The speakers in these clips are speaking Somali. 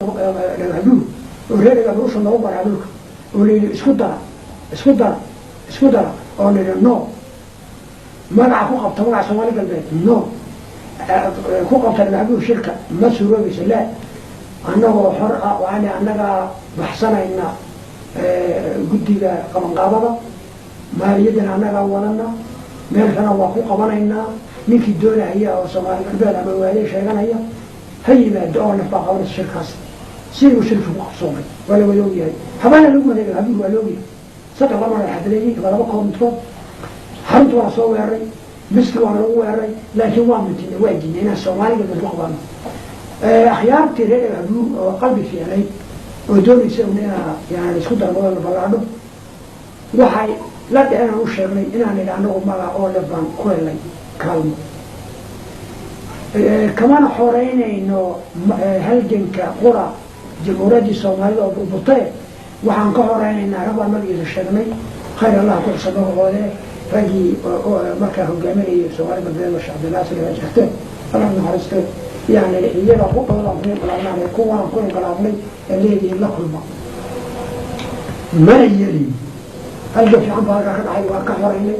Dhagaxbuur oo reer Dhagaxbuur usha noogu maraa dhulka oo la yidhi isku dara, isku dara, isku dara, oo la yidhi no, magaca ku qabta, magaca Soomaali Galbeed no ku qabta Dhagaxbuur shirka ma suuroobayso. Laa, annagoo xor ah waani annagaa baxsanayna guddiga qabanqaabada, maaliyaddana annagaa wadana, meel kalena waa ku qabanaynaa. Ninkii doonahaya oo Soomaali Galbeed ama waaye sheeganaya ha yimaado oo naf baa qabanaysa shirkaas. Sidii shirki ku qabsoomay waa la wada ogyahay. Habaana lagu waday Dhagaxbuur waa la ogyahay. Saddex lama la xadileeyey waa laba koob midkood. Xarunta waa soo weeraray, miski waana lagu weeraray, laakiin waa mintinay, waa diinay inaan Soomaali Galbeed ku qabano. Akhyaartii reer Dhagaxbuur oo qalbi fiicnayd oo doonaysa un inaa yani isku darmado la ballaadho, waxay la dhiceen aan u sheegnay inaan idhi anagu magac oo le baan ku helay kaalmo, kamana xoreynayno halganka qura jamhuuriyaddii Soomaalida oo burburtee. Waxaan ka horeynaynaa rag baan magaciisa sheegnay, khayr Allah ku xusa magacoode, raggii markaa hogaaminayay Soomaali Galbeed oo Sheekh Cabdinaasir jirte, Allah naxariiste. Yani iyaga ku badan ku inqilaabnaan, kuwaan ku inqilaabnay ee leedihiin la kulma mana yeelin. Halgan fiican baa halkaa ka dhacay, waan ka xoreynay,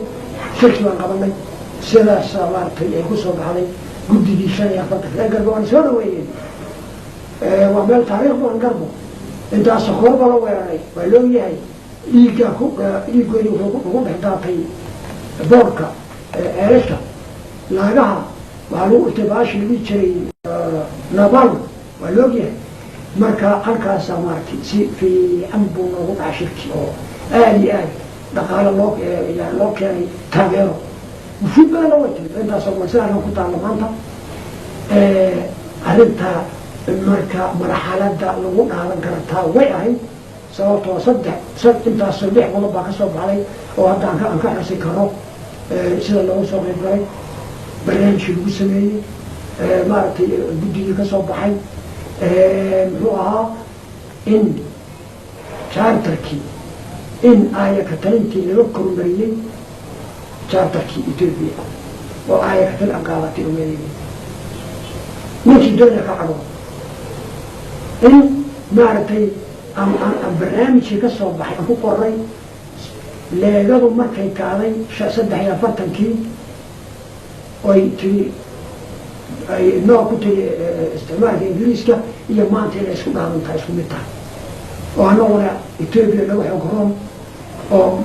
shirki baan qabanay. Sidaasa maaragtay ay ku soo baxday guddigii 45-ka reer Garbo waana soo dhaweeyeen. Waa meel taariikh badan Garbo, intaas koorba la weeraray waa loo yahay. Dhiigga ku dhiiggoodi wuxuu ugu dhex daatay boorka ceelasha laagaha, waxaa lagu dhirtay baashi lagu jiray nabal, waa loog yahay. Marka halkaasa maaragtay si fiican buu noogu dhaca shirki oo aada iyo aad dhaqaale loo yani loo keenay, taageero wufuud badanna way timid. Intaasoo sidaana ku taalla maanta arrinta. Marka marxaladda lagu dhaadan kara taa way ahayd, sababtoo saddex intaasoo lix qodob baa ka soo baxday oo hadda aan ka xusi karo sida loogu soo qayb galay, barnaamijkii lagu sameeyey, maaragtay guddigii ka soo baxay muxuu ahaa, in charterkii, in aaya ka talintii laga kormariyey charterkii Ethiopia oo aaya ka talin aan qaadatay ogeedayda, ninkii doonaya ka cadho, in maaragtay aan barnaamijkii ka soo baxay aan ku qoray. Leegadu markay kaaday 43-kii oy tiri, ay noo ku tiri isticmaalka Ingiriiska iyo maanta inay isku dhaadan tahay, isku mid tahay, oo anaguna Ethiopia laga xog roon oo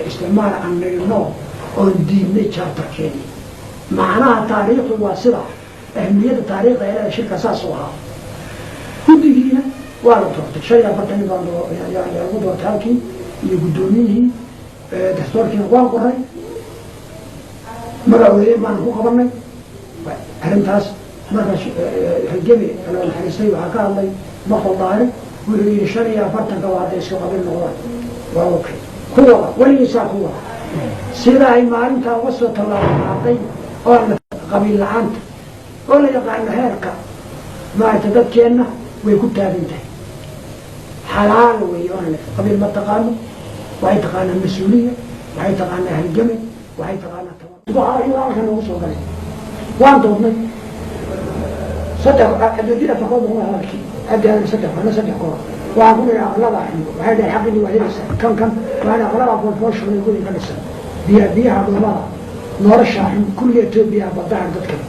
isticmaal aan niri no oon diidnay charterkeedii. Macnaha taariikhdu waa sida ahmiyadda taariikhda ay leedahay. Shirka saas u ahaa, guddigiina waa la doortay, 45 nin baa lagu doortay halkii iyo guddoomiyihii. Dastoorkiina waan qoray, magacoodeen baana ku qabanay arrintaas. Markaas halgeme loo naxariistay waxaa ka hadlay Maqol Daahir, wuxuu yihi 45-ka waa hadday isku qabil noqdaan waa okay, kuwada weligiisaa kuwada sida ay maalintaa uga soo tallaabo qaaday oo qabiil la-aanta oo la yaqaano heerka maaragtay dadkeenna way ku taagan tahay. Xalaal wey oona qabiil ma taqaano, waxay taqaanaa mas-uuliya, waxay taqaanaa halgame, waxay taqaanaa halkan noogu soo galay. Waan doodnay saddex cabdilwadiid afar kood noqon hadalkii Cabdi Aadan saddex, ana saddex koor. Waxaan ku nidhi aqlada xun, waxay dhahay xaqini waa helaysaa kan kan waxaan aqlada foolfoolshooda guri ka dhisan, biya biyaha dhoobada nolosha xun kulli Etoobiya badahan dadkan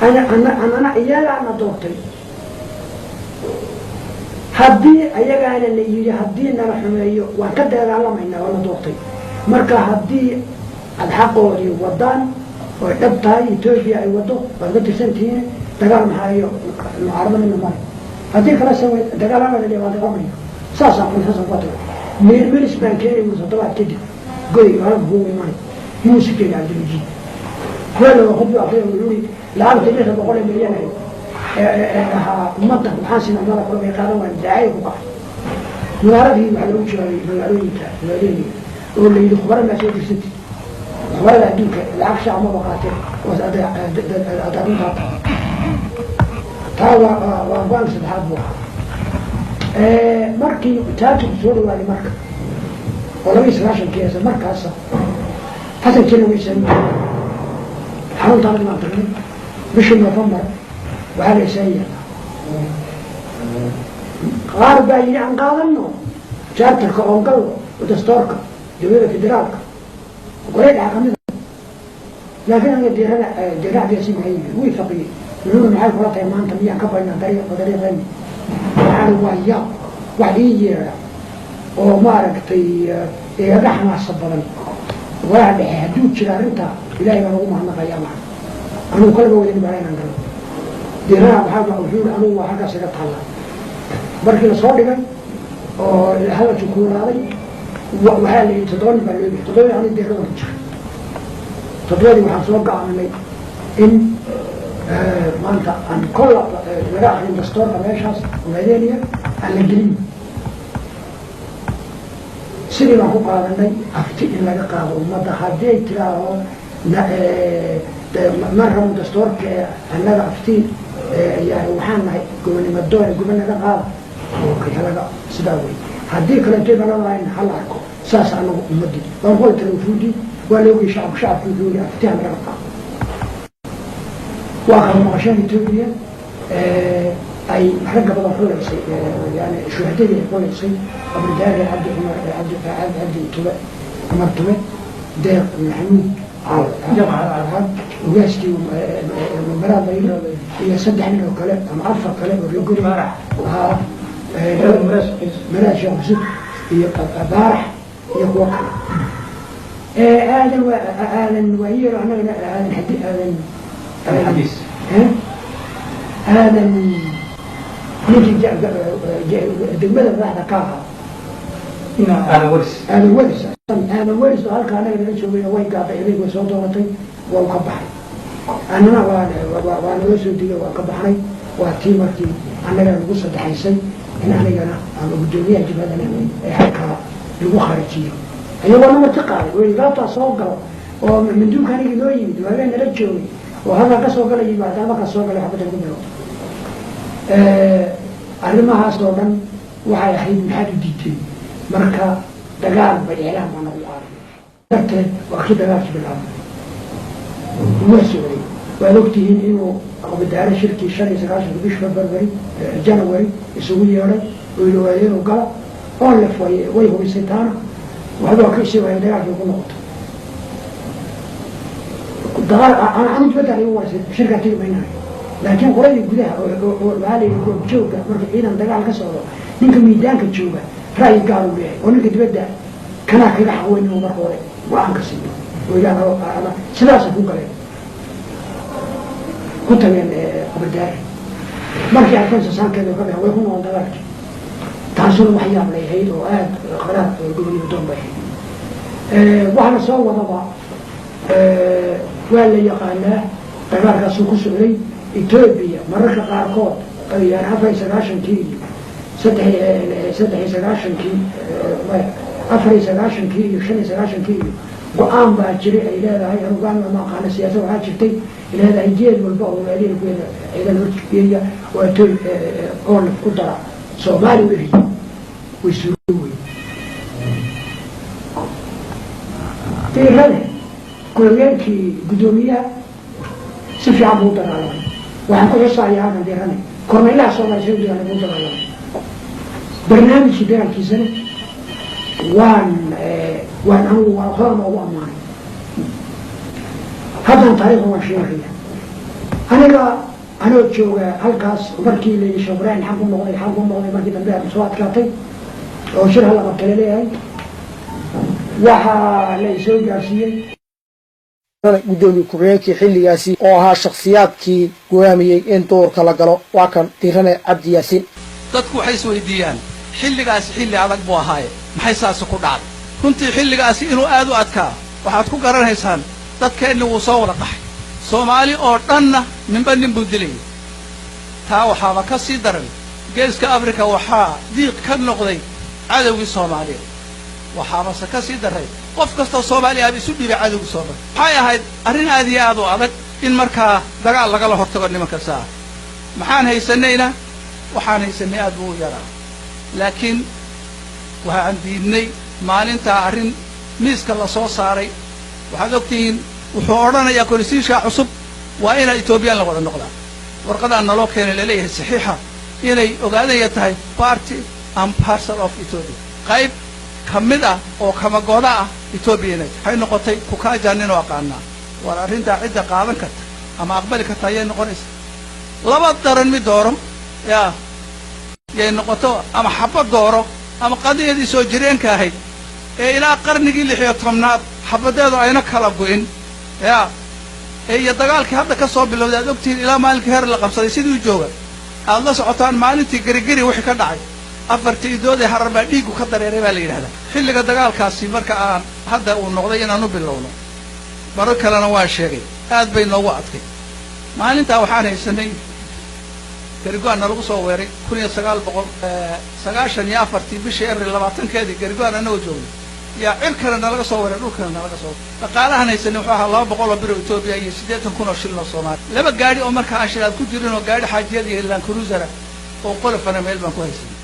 ana ana anana iyagaana doortay. Haddii ayagaana la yidhi haddii nala xumeeyo waan ka dagaalamaynaa, waa la doortay. Marka haddii aada xaqoodii wadaan oy dhab tahay Etoobiya ay wado waad ka tirsantihiin, dagaal maxaa iyo mucaarado midna male. Haddii kala sawe dagaalama la waa dagaalamaya. Saasaan kun xasan ku tago meelmelis baan keenay toddobaad kadib goy halka kugu imanay yuusuf keeni Cabdilmajiid weel khudba akriya. Wuxuu yidhi lacagta 600 milyan ahayd ahaa ummaddan waxaan siinaa mada kale bay qaadan waan dacaaya ku kacay. Mudaaradii waxaa loogu jawaabay magaalooyinka magaalooyinka oo la yidhi khubara maa soo dirsantid, khubarada adduunka lacag shaac maba qaateen oo arrintaa tahay. Taa waa go-aanka saddexaad buu ahaa. Markii taatiku soo dhawaaday marka oo 92-kii asa markaasa Xasan jina weysan xaruntaana baan tagnay bishii November. Waxaa la isaa yeelaa Qaar baa yidhi aan qaadano charterka oon galno, dastoorka dowladda federaalka golay dhaxa kamid a. Laakiin aniga Diirana Diiracdiasi maxay yidhi, wii faqiyey, wuxuuna maxay kula tahay maanta miyaan ka baynaa dariiqeeni? Waxaan waa yaab, wax ii yeedha oo maaragtay igaga xamaasa badan golaha dhexe hadduu jira arrintaa, Ilaahay baan ugu mahadnaqayaa. Maca anugu kalaba wadin baa inaan galo. Diirana waxaa wuxuu yihi anugu waa halkaas iga taalla. Markii lasoo dhigay oo hadalkii kuulaaday, waxaa la yidhi 7 nin baa loo bixi. 7-dii ani Diirada ku jira. 7-dii waxaan soo go'aaminay in maanta aan kolla laga akrin dastoorka meeshaas Ogaadeniya aan la gelin. Sidii baan ku qaadanay afti in laga qaado ummadda. Haddii ay tiraaho ma rabo dastoorka annaga afti, yani waxaan nahay gobonimo doon, goban naga qaada, okay, halaga sidaa wey. Haddii kaleeto bana lahayn hala arko. Saas anagu ummadii waan ku tala wufuudi waa loogay shacabku. Shacabku wuxuu yihi afti ha nalaga qaado. Waa kala maqasheen Etoobiya ay ragga badan xulaysay, yani shuhadadii ay xulaysay: Abridaare, Cabdi Cumar, Cabdi Cabdi Tube, Cumar Tube, Deeq Maxamuud, ugaaskii Maraad Layli iyo saddex nin oo kale ama afar kale oo reer Guri ha, Maraad Sheekh Yusuf iyo Baarax iyo kuwo kale. Aadan Aadan Waayeel, annagana Aadan xadi Aadan Aadan, ninkii degmada madaxda ka ahaa, Aadan Waris. Aadan Waris, Aadan Waris oo halka anaga nala joogayna way gaabay, idayg way soo dooratay, waa u ka baxay. Annana waa naloo soo digay, waa ka baxnay. Waa tii markii annagana nagu saddexaysay in anigana ama guddoomiyaha jabhadana ee halkaa lagu kharijiyo, iyagoo na marti qaaday oo gaabtaa soo galo oo manduubka aniga noo yimid oo habeen nala joogay oo halkaa ka soo galay, haddana markaa soo galay xabadda lagu bilowda. Arrimahaas oo dhan waxay ahayd maxaad u diideen? Marka dagaal bay iclaan baa nagu qaaday darteed waa kii dagaalkii bilaabmay, waa socday. Waad ogtihiin inuu Qabadaare shirkii 95-ka bish February, January isugu yeedhay oo yidhi waa inuu gala oo lef way hubisay taana waxba ka isi waaya, dagaalkii ku noqotay dagaal. Anu dibadda igu warsay, shirkaa tegi maynayo, laakiin qoladii gudaha oo waxaa la yidhi goobjooga marka ciidan dagaal ka socdo, ninka miidaanka jooga ra'yi gaar uu leeyahay oo ninka dibadda kanaa kaga xaq weyn inuu marka hore go-aan ka siiyo oo yidhahdo. Sidaasay ku galeen, ku tageen Qabadaare. Markii arkeen sasaankeeda ka baxeen, way ku noqon dagaalkii. Taasuna wax yaab lay ahayd oo aada qaraar gobonimo doon bay ahayd. Waxa la soo wadaba waa la yaqaanaa, dagaalkaasuu ku socday. Etoobiya mararka qaarkood, yani 94-kii iyo 93-kii, 94-kii iyo 95-kii iyo go-aan baa jiray ay leedahay. Anu go-aan ma aqaana siyaasad. Waxaa jirtay leedahay geed walba oo waaliilkeeda ciidan horgeeya oo atooy ONLF ku dara Soomaali u eriyo, way suuro wey. Diirane ku-xigeenkii guddoomiyaha si fiican buu u dagaalamay. Waxaan ku xusaaya halkan Diirane korneylaha Soomaaliya si u dagaalamay buu u dagaalamay. Barnaamijkii dagaalkiisana waan anigu waa horna ugu ammaanay. Haddana taariikhda waan sheegaya. Aniga anoo jooga halkaas markii la yidhi Sheekh Ibraahim xag u noqday, xag u noqday, markii dambe aan soo adkaatay oo shir hala qabta laleeyahay, waxaa la isoo gaarsiiyey Gudoomiye ku-xigeenkii xilligaasi oo ahaa shakhsiyaadkii go'aamiyey in duurka la galo, waa kan Diirane Cabdi Yaasiin. Dadku waxay isweydiiyaan xilligaasi xilli adag buu ahaaye, maxay saasi ku dhacday? Runtii xilligaasi inuu aad u adkaa waxaad ku garanaysaan dadkeenni wuu soo wada qaxay, Soomaali oo dhanna ninba nin buu dilayay. Taa waxaaba ka sii daran, Geeska Afrika waxaa diiq ka noqday cadowgii Soomaaliya. Waxaabase ka sii daray qof kastoo Soomaaliya aaba isu dhiibay cadowgii Soomaaliya. Waxay ahayd arrin aad iyo aad u adag in markaa dagaal lagala hortago nimanka saa. Maxaan haysanayna? Waxaan haysanay aad buu u yaraa, laakiin waxaan diidnay maalintaa arrin miiska la soo saaray. Waxaad ogtihiin wuxuu odhanayaa constitutionka cusub waa inaa Etoobiyaan la wada noqdaa. Warqadaan naloo keenay laleeyahay saxiixa. Inay Ogaadaya tahay part and parcel of Ethiopia, qayb ka mid ah oo kamagooda ah Ethiopia inay tahay. Waxay noqotay kukaaja ninoo aqaanaa. War arrintaa cidda qaadan karta ama aqbali karta ayay noqonaysa. Laba daran mid dooro yaa yay noqoto, ama xabad dooro ama qadiyadii soo jireenka ahayd ee ilaa qarnigii 16aad xabadeedu ayna kala go'in ya ee iyo dagaalkii hadda ka soo bilowday aad ogtihiin, ilaa maalinkii heer la qabsaday sidii u jooga aad la socotaan, maalintii Gerigeri wixii ka dhacay, afartii idood ee Harar baa dhiiggu ka dareeray baa la yidhahdaa. Xilliga dagaalkaasi marka aan hadda uu noqday inaan u bilowno, marar kalena waan sheegay, aad bay noogu adkay. Maalintaa waxaan haysanay Garigoanna lagu soo weeray 1994-ii bishii Abril 20-keedii. Garigoan annagoo joognay yaa cirkana nalaga soo weeray, dhulkana nalaga soo. Dhaqaalahan haysanay wuxuu ahaa 200 oo bir oo Etoobiya iyo 80,000 oo shilin oo Soomaali, laba gaadhi oo markaa aan shilaad ku jirin oo gaadhi xaajiyad iyo Land Cruiser-a oo qolofana meel baan ku haysanay.